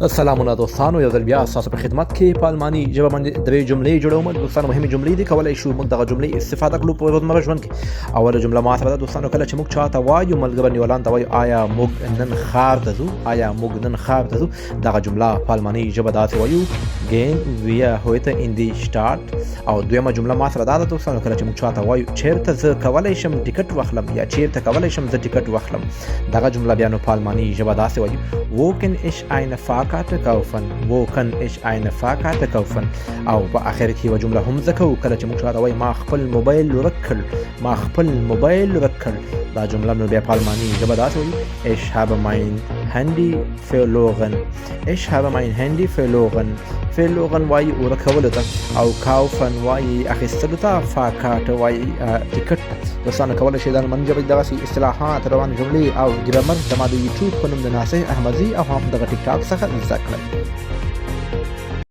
سلامونه دوستانو، یو ځل بیا تاسو په خدمت کې په الماني ژبه باندې درې جملې جوړوم. دوستانو، مهمې جملې دي، کولای شو موږ دغه جملې استفاده کړو په روزمره ژوند کې. اوله جمله ما سره ده دوستانو، کله چې موږ چاته وایو، ملګري انډیوالان ته وایو، آیا موږ نن ښار ته ځو؟ آیا موږ نن ښار ته ځو؟ دغه جمله په الماني ژبه داسې وایو: Gehen wir heute in die Stadt؟ او دویمه جمله ما سره دا ده دوستانو، کله چې موږ چاته وایو چیرته زه کولی شم ټیکټ واخلم یا چیرته کولی شم زه ټیکټ واخلم، دغه جمله بیا نو په الماني ژبه داسې وایو: Wo kann ich eine Fahrkarte kaufen؟ Wo kann ich eine Fahrkarte kaufen؟ او په اخر کې یوه جمله هم زه کوو، کله چې موږ چاته وایو ما خپل موبایل ورک کړ، ما خپل موبایل ورک کړ، دا جمله نو بیا په الماني ژبه داسې وایو: Ich habe mein Handy verloren. Ich habe mein Handy verloren. Verloren وایي ورکولو ته او kaufen وایي اخیستلو ته، Fahrkarte وایي ټیکټ ته. دوستانو، کولی شئ د الماني ژبې دغسې اصطلاحات، روان جملې او ګرامر زما د یوټیوب په نوم د ناصح احمدزي او هم دغه ټیک ټاک څخه زده کړئ.